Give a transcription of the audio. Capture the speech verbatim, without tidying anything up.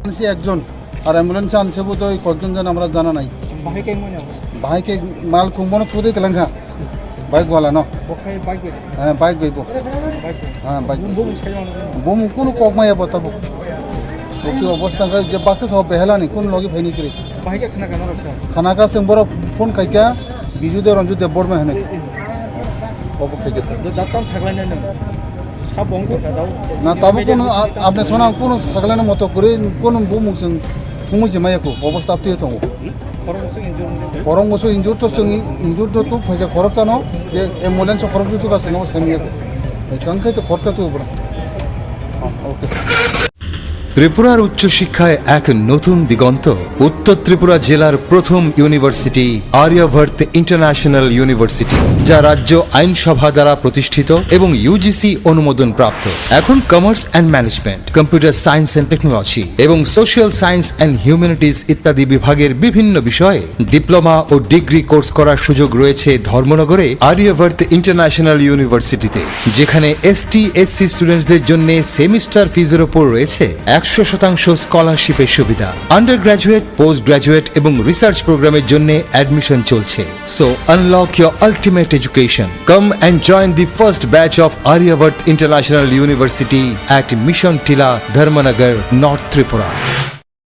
আনছি একজন, আর অ্যাম্বুলেন্সে আনছে বোধহয় কয়েকজন, যেন আমরা জানা নাই। বাহাই কে মাল কুম্বনো ফুদে Telenga. Bike wala no? Bokhai bike bai. Heh, bike bai bo. Bike bai. Heh, bike bai. Bumung sai wano. Bumung kunu kok maya bo tabo. Oti obostha khe je bakhe sao behelani, kunu logi phaini kiri. Bahai khe khna kana roksa. Khana ka seng borok phone khaikha, Biju de Ranju de Borma hene. Obo khaikha. Do daktam saklai nai nang. Sa bong ko ka dau. Na tabo kunu a-, apne sona kunu saklai na moto kuri, kunu bumung seng thumui se maya ko. Obostha apti tongo. Korokbo se injure to chwng injure to tu phaikha khorok chano je ambulance khorok tu ka sino semiya. Chang khai to khorok tu bro. Okay. ত্রিপুরার উচ্চশিক্ষায় এক নতুন দিগন্ত। উত্তর ত্রিপুরা জেলার প্রথম ইউনিভার্সিটি Aryavart international university, যা রাজ্য আইনসভা দ্বারা প্রতিষ্ঠিত এবং ইউজিসি অনুমোদন প্রাপ্ত। এখন commerce and management, computer science and technology এবং সোশ্যাল সায়েন্স অ্যান্ড হিউম্যানিটিজ ইত্যাদি বিভাগের বিভিন্ন বিষয়ে ডিপ্লোমা ও ডিগ্রি কোর্স করার সুযোগ রয়েছে ধর্মনগরে আর্যাবর্ত ইন্টারন্যাশনাল ইউনিভার্সিটিতে, যেখানে এসটি এসসি স্টুডেন্টসদের জন্য সেমিস্টার ফিজের ওপর রয়েছে একশো শতাংশ স্কলারশিপের সুবিধা। আন্ডার গ্র্যাজুয়েট, পোস্ট গ্র্যাজুয়েট এবং রিসার্চ প্রোগ্রামের জন্য অ্যাডমিশন চলছে। So unlock your ultimate education. Come and join the first batch of Aryavart International University at Mission Tila, Dharmanagar, North Tripura.